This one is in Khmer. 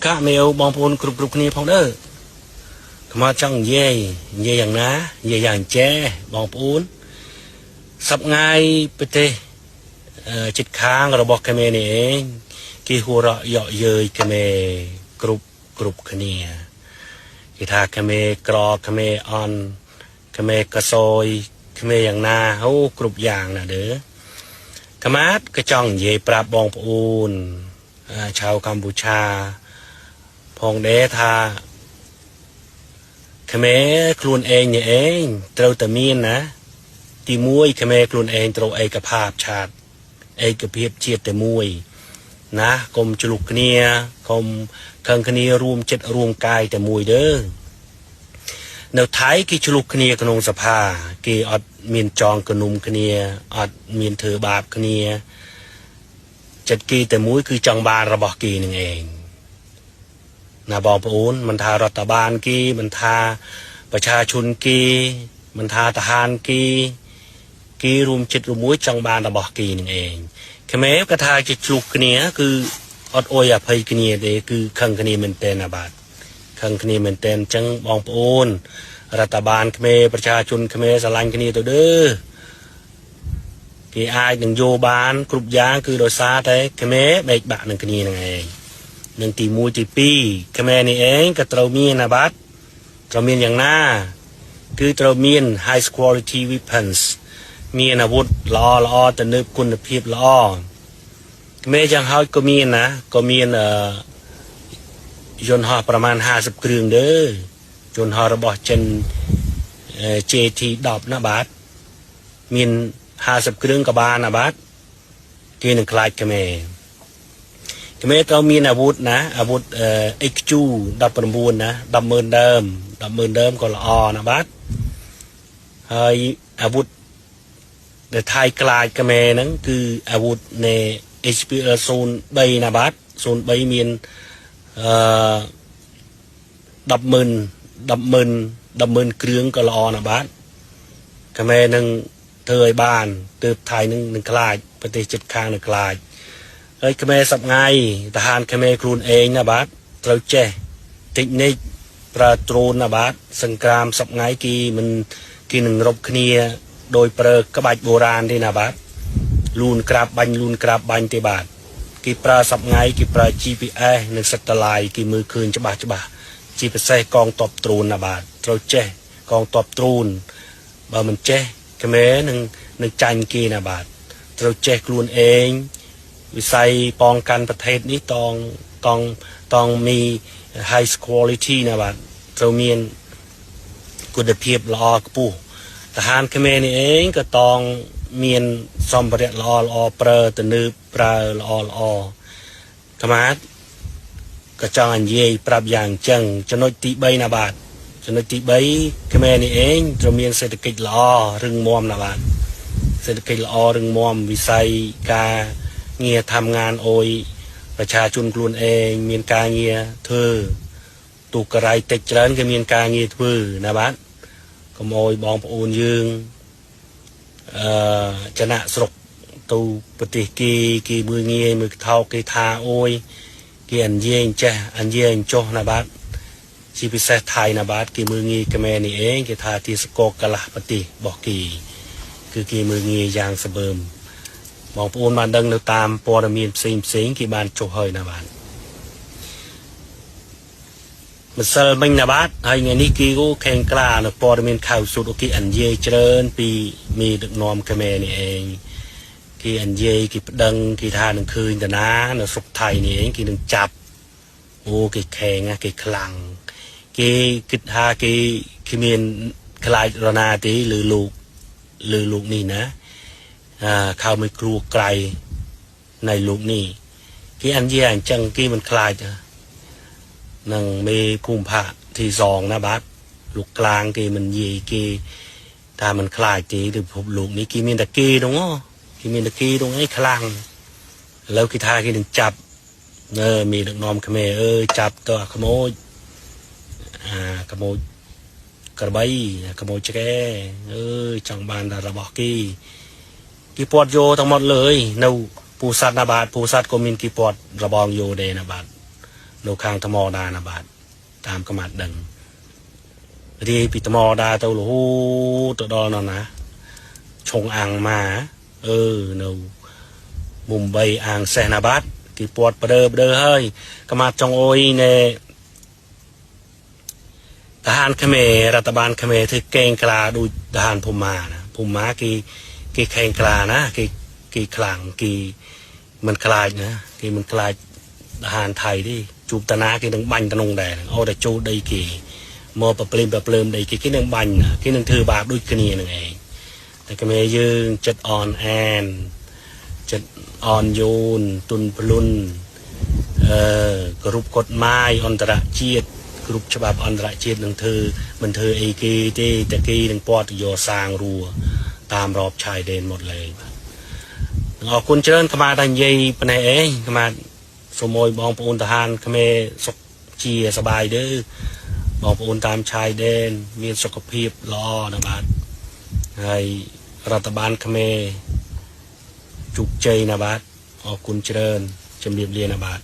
កាក់មេអូបងប្អូនគ្រប់គ្រប់គ្នាផងដែរខ្មាចង់និយាយនិយាយយ៉ាងណានិយាយយ៉ាងចេះបងប្អូនសប្ងាយប្រទេសចិត្តខាងរបស់ខ្មែរនេះឯងគេហួររកយកយើយខ្មែរគ្រប់គ្រប់គ្នាគេថាខ្មែរក្រខ្មែរអន់ខ្មែរកសយខ្មែរយ៉ាងណាអូគ្រប់យ៉ាងណាเด้อខ្មាតក៏ចង់និយាយប្រាប់បងប្អូនชาวกัมพูชาផងដែរថាខ្មែរខ្លួនឯងនេះឯងត្រូវតែមានណាទី1ខ្មែរខ្លួនឯងត្រូវឯកភាពឆាតឯកភាពជាតិតែមួយណាកុំជ្រុះគ្នាកុំខឹងគ្នារួមចិត្តរួមកាយតែមួយเด้อនៅថៃគេជ្រុះគ្នាក្នុងសភាគេអត់មានចងគនុំគ្នាអត់មានធ្វើបាបគ្នាចិត្តគេតែមួយគឺចង់បានរបស់គេនឹងឯងណាបងប្អូនមិនថារដ្ឋបាលគេមិនថាប្រជាជនគេមិនថាทหารគេគេរួមចិត្តរួមមួយចង់បានរបស់គេនឹងឯងខ្មែរក៏ថាជាជ្រុះគ្នាគឺអត់អុយអភ័យគ្នាទេគឺខឹងគ្នាមែនទែនណាបាទខឹងគ្នាមែនទែនអញ្ចឹងបងប្អូនរដ្ឋបាលខ្មែរប្រជាជនខ្មែរស្រឡាញ់គ្នាទៅด้อគេអាចនឹងយកបានគ្រប់យ៉ាងគឺដោយសារតែខ្មែរបែកបាក់នឹងគ្នានឹងឯងនឹងទី1ទី2ខ្មែរនេះឯងក៏ត្រូវមានណាបាទត្រូវមានយ៉ាងណាគឺត្រូវមាន high quality weapons មានអាវុធល្អល្អទៅលើគុណភាពល្អខ្មែរយ៉ាងហោចក៏មានណាក៏មានអឺយន្តហោះប្រមាណ50គ្រឿងទេយន្តហោះរបស់ចិន JT 10ណាបាទមាន50គ្រឿងក៏បានណាបាទគេនឹងខ្លាចខ្មែរខ្មែរត្រូវមានអាវុធណាអាវុធ XQ 19ណា100,000ដើម100,000ដើមក៏ល្អណាបាទហើយអាវុធដែលថៃខ្លាចខ្មែរហ្នឹងគឺអាវុធនៃ HPL 03ណាបាទ03មានអឺ100,000 100,000 100,000គ្រឿងក៏ល្អណាបាទខ្មែរនឹងធ្វើឲ្យបានទើបថៃនឹងនឹងខ្លាចប្រទេសជិតខាងនឹងខ្លាចហើយខ្មែរសប្ងៃทหารខ្មែរខ្លួនឯងណាបាទត្រូវចេះតិចនិចប្រើដ្រូនណាបាទសង្គ្រាមសប្ងៃគេមិនគេនឹងរົບគ្នាដោយប្រើក្បាច់បុរាណទេណាបាទលូនក្រាបបាញ់លូនក្រាបបាញ់ទេបាទគេប្រើសប្ងៃគេប្រើ GPS និង satellite គេមើលឃើញច្បាស់ច្បាស់ជាពិសេសកងទ័ពដ្រូនណាបាទត្រូវចេះកងទ័ពដ្រូនបើមិនចេះខ្មែរនឹងនឹងចាញ់គេណាបាទត្រូវចេះខ្លួនឯងវិស័យป้องกันប្រទេសនេះតងតងតងមាន high quality ណាបាទត្រូវមានគុណភាពល្អខ្ពស់ทหารខ្មែរនេះឯងក៏តងមានសម្ភារៈល្អល្អប្រើទៅនើប្រើល្អល្អកម្មាតក៏ចង់និយាយប្រាប់យ៉ាងអញ្ចឹងចំណុចទី3ណាបាទចំណុចទី3ខ្មែរនេះឯងត្រូវមានសេដ្ឋកិច្ចល្អរឹងមាំណាបាទសេដ្ឋកិច្ចល្អរឹងមាំវិស័យការងារធ្វើงานអោយប្រជាជនខ្លួនឯងមានការងារធ្វើទូករៃតិចច្រើនគេមានការងារធ្វើណាបាទកុំអោយបងប្អូនយើងអឺចំណាក់ស្រុកទៅប្រទេសគេគេមើលងាយមើលថោកគេថាអូយគេអញ្ញែងចេះអញ្ញែងចុះណាបាទជាពិសេសថៃណាបាទគេមើលងាយខ្មែរនេះឯងគេថាទីសកកលះប្រទេសរបស់គេគឺគេមើលងាយយ៉ាងសបើមបងប្អូនបានដឹងនៅតាមព័ត៌មានផ្សេងផ្សេងគេបានចុះហើយណាបាទម្សិលមិញណាបាទហើយថ្ងៃនេះគេក៏ខេងក្លានៅព័ត៌មានខៅសុតអូគេអញ្ញែច្រើនពីមេដឹកនាំខ្មែរនេះឯងគេអញ្ញែគេប្តឹងគេថានឹងឃើញតាណានៅស្រុកថៃនេះឯងគេនឹងចាប់អូគេខេងគេខ្លាំងគេគិតថាគេគ្មានខ្លាចរណាទេលើលោកលើលោកនេះណាអាខៅមួយគ្រួក្រៃនៃលោកនេះគេអញ្ញែអញ្ចឹងគេមិនខ្លាចនឹងមេភូមិភាគទី2ណាបាទលោកក្លាងគេមិននិយាយគេថាមិនខ្លាចទេឬពិភពលោកនេះគេមានតែគេនោះគេមានតែគេនោះឯងខ្លាំងឥឡូវគេថាគេនឹងចាប់នៅមេដឹកនាំខ្មែរអើយចាប់ទៅអាក្មោចអាក្មោចក្របីអាក្មោចឆ្កែអើយចង់បានតែរបស់គេគេពាត់យកទាំងមកលើយនៅពូសัตว์ណាបាទពូសัตว์ក៏មានគេពាត់របងយោដែរណាបាទ នៅខាងថ្មដាណាបាទតាមកម្មាតដឹងរាយពីថ្មដាទៅរហូតទៅដល់នោះណាឆុងអាំងម៉ាអឺនៅមុំបីអាងសេះណាបាទគេពាត់បដើបដើហើយកម្មាតចង់អុយណែทหารเขมรรัฐบาลเขมรធ្វើកេងក្លាដូចทหารភូមាណាភូមាគេគេខេងក្លាណាគេគេខ្លាំងគេមិនខ្លាចណាគេមិនខ្លាចทหารថៃទេជួបតាណាគេនឹងបាញ់តនងដែរអូតែចូលដីគេមកប្រព្រឹមប្រភ្លើមដីគេគេនឹងបាញ់ណាគេនឹងធ្វើបាបដូចគ្នានឹងឯងតែខ្មែរយើងចិត្តអនអានចិត្តអនយោនទុនភ្លុនអឺគោរពកฎໝាយអន្តរជាតិគ្រប់ច្បាប់អន្តរជាតិនឹងធ្វើមិនធ្វើអីគេទេតែគេនឹងពាត់យកសាងរួតាមរបឆាយដេនមកលេងបាទអរគុណច្រើនខ្មែរតែនិយាយប៉ុណ្ណេះឯងខ្មែរសូមឲ្យបងប្អូនทหารខ្មែរសុខជាសប្បាយទេបងប្អូនតាមឆាយដែនមានសុខភាពល្អណាបាទហើយរដ្ឋបាលខ្មែរជោគជ័យណាបាទអរគុណច្រើនជំរាបលាណាបាទ។